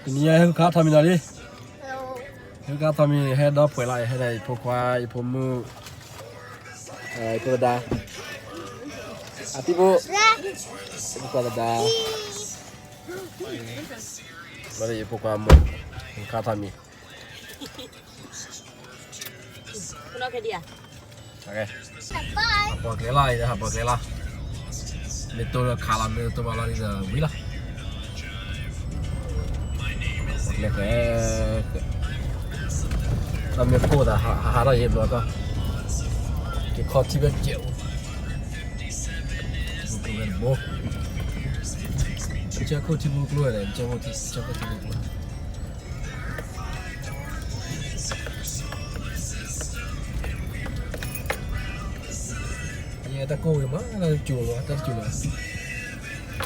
တနံၤအံၤဟဲဃုခးထီၣ်မံၤနီၤလံ, ဟဲဃုခးထီၣ်မံၤ ဟဲဒီဖှဲးလီၤ ဟဲဒီးယဖိခွါ ယဖိမုၣ်, ယဖိသဒါ, အဖံဖိ, ယဖိခွါသဒါ, ဒီးယဖိခွါမုၣ်, ဟဲဃုခးထီၣ်မံၤ ပှၤကျဲလီၤ, ပှၤကျဲလီၤ, မ့ၢ်တိၢ်ဒီးခးလီၤ မ့ၢ်တိၢ်ဘၣ်လီၤဒီးဝံၤလီၤ, ပှၤကျဲဃဲ, တၢ်မ့ၢ်ကိၢ်သး ဟးဟးထီၣ်ယဲဘျီကီၢ်, က့ၤခီထံဘၣ်ကဲးအိၣ်, မ့ၢ်တိၢ်ဝဲတဘိ, ကစၢၢ်ခိၣ်ထံမူကျိၤဒီး ကစၢၢ်ခိၣ်ထံမူကျိၤ ယတၢ်ကိၢ်ဝံၤမး တၢ်တစိၤလီၤ တၢ်တစိၤလီၤ,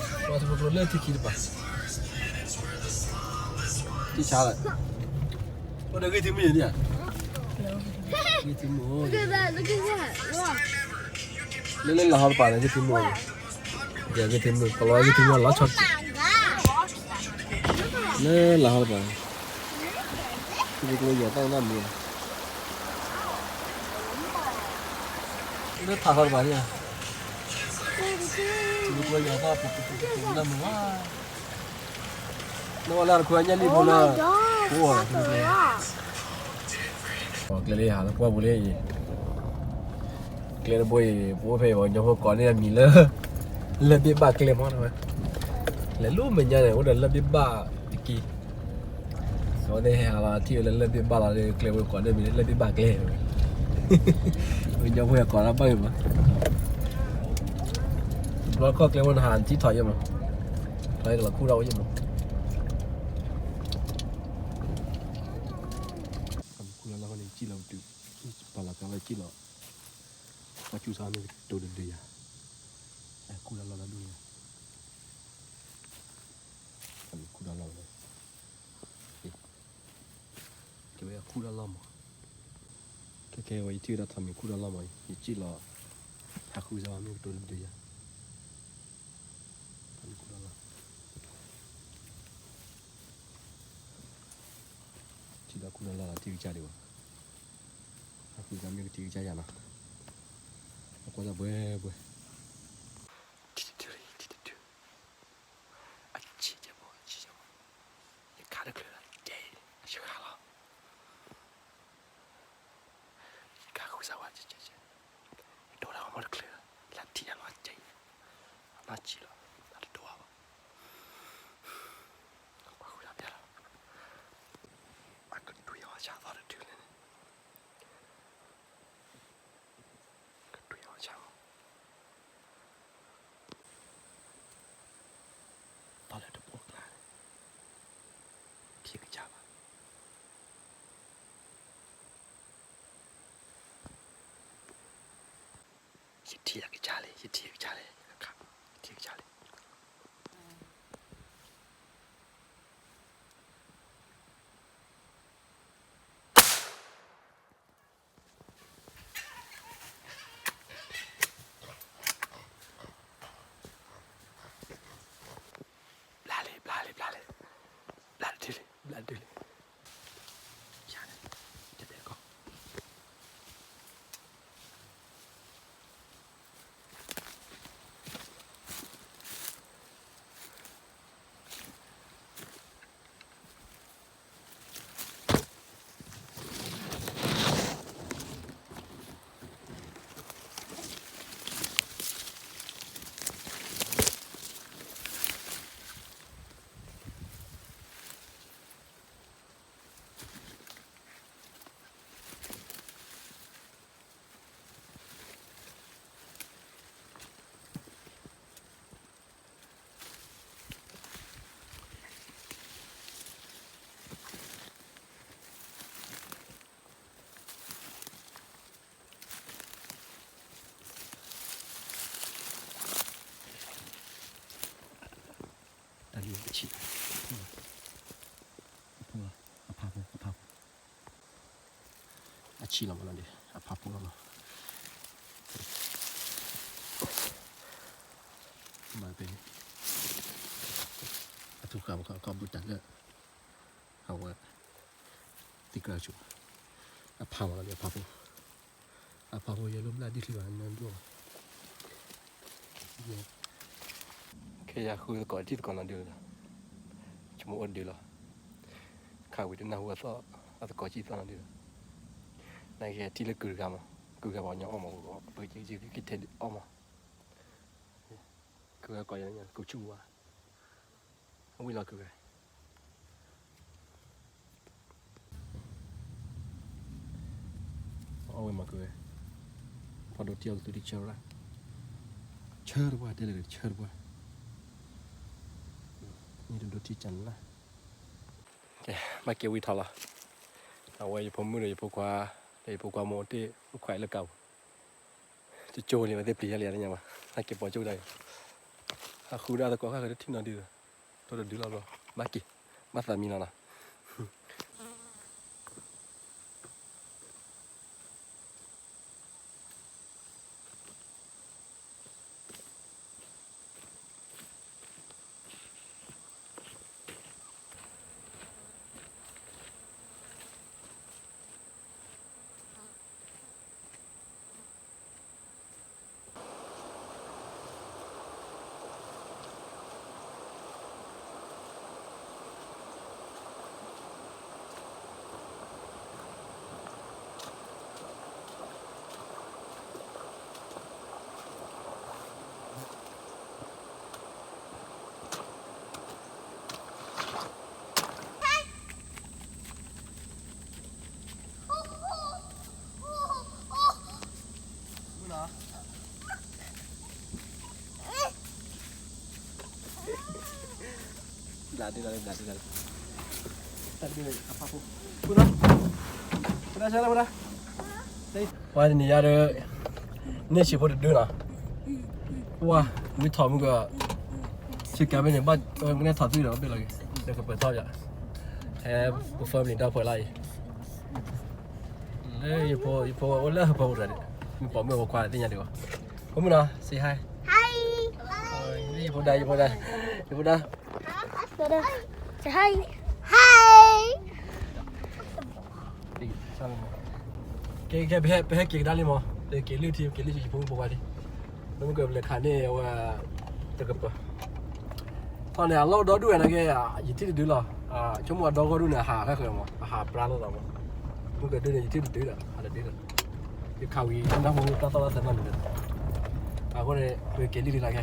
ပှၤထံဖိကျိၤလၢထံခံတပၤ, ထံဆါလီၤ, အိၣ်ဒီးဂ့ၢ်ထံမုၣ်ယၤ, ဂ့ၢ်ထံမုၣ်, လၢလၢလၢဟီတပၤန့ၣ် ဂ့ၢ်ထံမုၣ်, ယဂ့ၢ်ထံမုၣ် ကလီဂ့ၢ်ထံမုၣ်လီၤဆီ, လၢလၢဟီတပၤ, ထံဖိကျိၤယၤတၢ်နၢ်မူ လၢဖးဃီတပၤန့ၣ်, ထံဖိကျိၤယၤတၢ်ပူၤပူၤပူၤပူၤနၢ်မူဘၣ်, နဝဲလၢတခွဲညၣ်လံဖိလၢ, ပှၤကျဲလံဟးလၢပှၢ်ပူၤလံအံၤ, ကျဲတဘိအံၤ ပအိၣ်ဖဲအံၤ ပှၤကညီဖိကိးန့ၢ်အမံၤလၢ လၢၢ်ဘ့ၣ်ဘၣ်ကျဲမးဝဲ, လဲၤလၢမဲာ်ညါန့ၣ် အိၣ်ဒီးလၢၢ်ဘ့ၣ်ဘၣ်တက့ၢ် အဝဲသ့ၣ်ဟဲဟးလီၤထံၣ်ဝဲလၢလၢၢ်ဘ့ၣ်ဘၣ်လီၤဒီး ကျဲဝဲကိးန့ၢ်မံၤလၢလၢၢ်ဘ့ၣ်ဘၣ်ကျဲ, ပှၤကညီဖိကိးတၢ်ဘၣ်ဂ့ၤမး, တဘျီခီၣ်ကျဲမးနဟးထံၣ်ထီၣ်ယဲမး, ထီၣ်ယဲကလီၤခူၣ်ထီၣ်ဝဲယဲမး, ခူၣ်လီၤလီၤန့ၣ် ကံၣ်လီၤပတုာ်, ပာ်လီၤကါဝဲကံၣ်လီၤ, ပှၤစူၤစါမ့ၢ်ကတိၤတဒုယၤ, ခူၣ်လီၤလီၤလီၤဒူၣ်န့ၣ်, ခူၣ်လီၤလီၤန့ၣ်, ကဲဝဲခူၣ်လီၤလီၤမး, ခဲခဲဝဲယထံၣ်ဝဲဒၣ်ထီးမံၤခူၣ်လီၤလီၤမး, ယကံၣ်လီၤ, ဟးဃုစါမ့ၢ်ကတိၤတဒုယၤ, ခူၣ်လီၤလီၤ ထံၣ်ဒီးခူၣ်လီၤလီၤ ထံၣ်ကစၢ်ဒံးဘၣ်, အဃုသးမ့ၢ်ကထံၣ်ကစၢ်ယၤနီၤ, အကွၢ်တၢ်ဘှဲဘှဲ, ထံၣ်တဒုလံ ထံၣ်တဒု, အဆံးကဲဘိ အဆံးကဲဘိ, ယခါတချုးလီၤ ယတဲအံၤ အဆှါလီၤ, ယခါဃုစၢ်ဝဲ ယတိၢ်တၢ်ဂီၤမီၢ်တချုးလီၤ လၢထံၣ်တၢ်လီၤကဲအံၤ, အနီၢ်ဆံးလီၤ အတတိၢ်ဘၣ် ကွၢ်ဃုတၢ်ဖျါလီၤ, အကတွံၢ်အီၤဆၣ်သီတတုၤလၢန့ၣ်, ကတွံၢ်အီၤဆၣ်မး, ပှၤလၢတပိာ်ကျါန့ၣ်, ထံၣ်ကစၢ်ဘၣ်, ယထံၣ်ကစၢ်လံ ယထံၣ်ကစၢ်လံ ယထံၣ်ကစၢ်လံ. ဘျါလံ ဘျါလံ ဘျါလံ ဘျါတဒုလံ ဘျါတဒုလံ ယၤန့ၣ် တတဲကီၢ် တၢ်လံအဆံး, အဖးဖိ အဖးဖိ အဆံးလီၤမးနီၤဒီး အဖးဖိလီၤနီၤ, မၤဖဲန့ၣ် အထူၣ်ဃာ်ပခီၣ်ဘုတၢ်လၢ တံၢ်ကြၢးဆိ, အဖးမးလီၤ အဖးဖိ, အဖးဖိယဲလိၣ်ဘျၣ်ဒ်ချံဘၣ် နဒိၣ်ဘၣ်, ခဲယၤဃုသကိးထံၣ်သကိးနီၤဒုးလီၤ, ဆိကမိၣ်အိၣ်ဒုးလီၤ, ခးဝံၤတနၢ်ဟူအသီၣ် အသကိးထံၣ်သီၣ်နီၤဒုးလီၤ, နာ်က့ထံၣ်လၢကုၢ်တဂၤမး, ကုၢ်တဂၤပှၤကညီအီၣ်မး, ပကက့ၤထဲအီၣ်မး, ကုၢ်ဝဲကိးယၤ ကုၢ်ဆူၣ်ဝါ ဝံၤလီၤကုၢ်ဝဲ, အီၣ်ဝဲမၤကုၢ်ဝဲ, ဖီဒိၣ်ထံအီကသူတဆၢလၢ်, ဆၢတပှၢ်တဲလၢဆၢတပှၢ်, န့ၣ်တဒိၣ်ထံကၢ်နလၢ်, ဘၣ်က့ၤဝံထီၣ်လီၤ, အဝဲယဖိမုၣ်ဒီးယဖိခွါ, ဒီးယဖိခွါမိၢ်တ့ၢ်အိၣ်ခွဲးလၢကးပူၤ တကၠိလံ ဝဲသ့ၣ်ပျံၤယၤလံယၤတညါဘၣ်, ဟဲက့ၤပိာ်ကၠိဒၣ်အံၤ, ဟးဃုဒၣ်သကိးဃၣ်ဃၢၤတထံၣ်နီၤဒုး, တိၢ်တဒုလီၤဘျီ, ဘၣ်က့ၤ, ဘၣ်သးမံလီၤနီၤ. ပှၤတနံၤညါဒီး န့ၢ်ဆံးဖိတဒုနီၤ, ပှၤ ဝံထီၣ်မုၢ်က ဆ့ကၤဘ့ၣ်န့ၣ် ဘၣ်မ့ၢ်န့ၢ်ထီၣ်သွံၣ်ဒီးဘ့ၣ်လီၤက့ၤ ဒီးကပၢၤထီၣ်ယၤ, ဟဲပ family ဒီးပှဲၤလၢအံၤ, လၢယဖိ ယဖိအိၣ်လၢဟၢဖၢပူၤတဂၤန့ၣ်, မ့ၢ်ပိာ်မုၣ်အဖိခွါသ့ၣ်ညါဒံးဘၣ်, ဖိမုၣ်နီၤ say hi, hi, ယဖိဒါ ယဖိဒါ ယဖိဒါ Hi. Hi. ကဲ ကဲ ပဟဲ ပဟဲက့ၤကဒါလံမး, ပက့ၤလုၢ်ထံ ပက့ၤလုၢ်ထံ ယဖိမုၣ်ဖိခွါလံ, ပမ့ၢ်ကလဲၤခးန့ၢ်အဝဲ တကပၤ, ထီၣ်န့ၣ် အလီၢ်ဒီဒူၣ်ဝဲနာ်က့ ယထံၣ်တဒုလီၤ, ဆိကမိၣ်အဒီဂီၢ်ဒူၣ်န့ၣ် အဟးဃၣ်ဃၢၤမး အဟးပြါလိာ်သးမး, မ့ၢ်ကဒုန့ၣ် ယထံၣ်တဒုဒီး ဟးတဒုဒီး, ယခးဝံၤ နၢ်ဟူတၢ်သီၣ်လၢသဲနီၣ်န့ၣ်, အဃိန့ၣ် ပက့ၤလုၢ်ထံလၢကဲ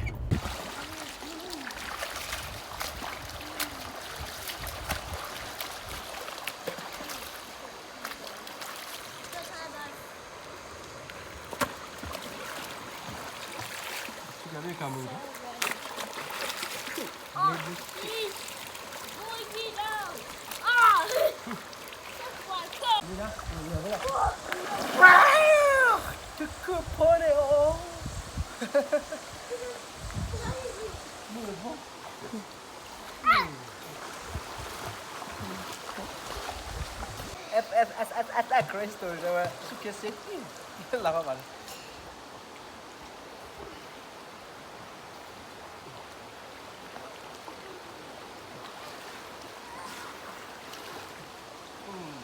Crystal ဝဲ suitcase safety လၢဘၣ်ဘၣ်န့ၣ်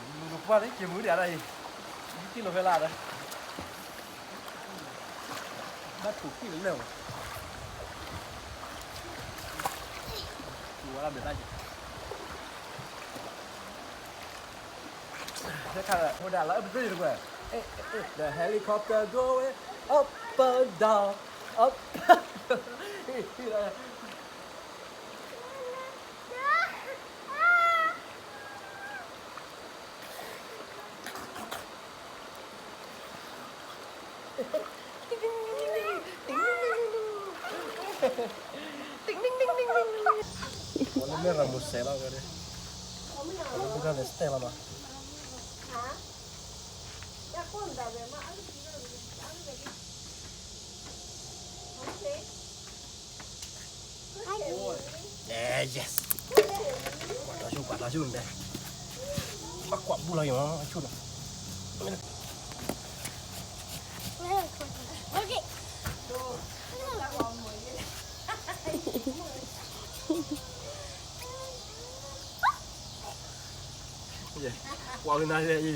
လူလူကွၢ်န့ၣ် က့ၤမုၢ်ဒၣ်ဒၣ်အံၤ ယတံၢ်လီၤဖဲလၢဒီး ဘၣ်ထူးကွံာ်လၢလၢၢ်ဝဲ ထူးဝဲဒၣ်ဘဲၣ်တၢ်က့ၤ ဟိဒၣ်လၢအပသ့ၣ်တကွဲၢ် the helicopter going up and down, up and down. Ôh, lê mê ra mùa sẻ lắm cái đấy. Ôh, lê mê ra để sẻ lắm mà. Eh, yes. Kuat dah, cuba dah, cuba deh. Kuat, kuat, bulai, mah, cuba. ပှၤကနၣ်အံၤ,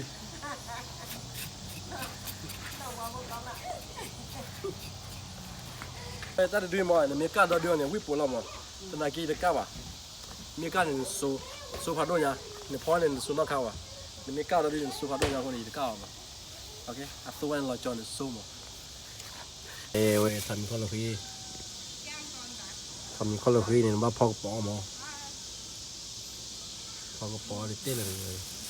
တၢ်တဒုမး နမ့ၢ်ကၣ်ဒီဒုအီၤန့ၣ် ဝံၣ်ပှဲၤလီၤမး, သနာ်က့ယတကၣ်ဘၣ်. မ့ၢ်ကၣ်န့ၣ် နစိဖးဒိၣ်ညါ, နဖီန့ၣ် နစိနီၣ်ခါဘၣ်. နမ့ၢ်ကၣ်ဒီဒုန့ၣ် နစိဖးဒိၣ်ညါအဃိန့ၣ် ယတကၣ်ဘၣ်မး. အသိဝဲန့ၣ် လီၤကၠီန့ၣ်စိမး. အဲဝဲ ထီးမံၤခီၣ်လၢဃံ, ထီးမံၤခီၣ်လၢဃံန့ၣ် နဘၣ်ဖီကပီၤအီၤမး. ဖီကပီၤအီၤတတဲလၢာ်န့ၣ်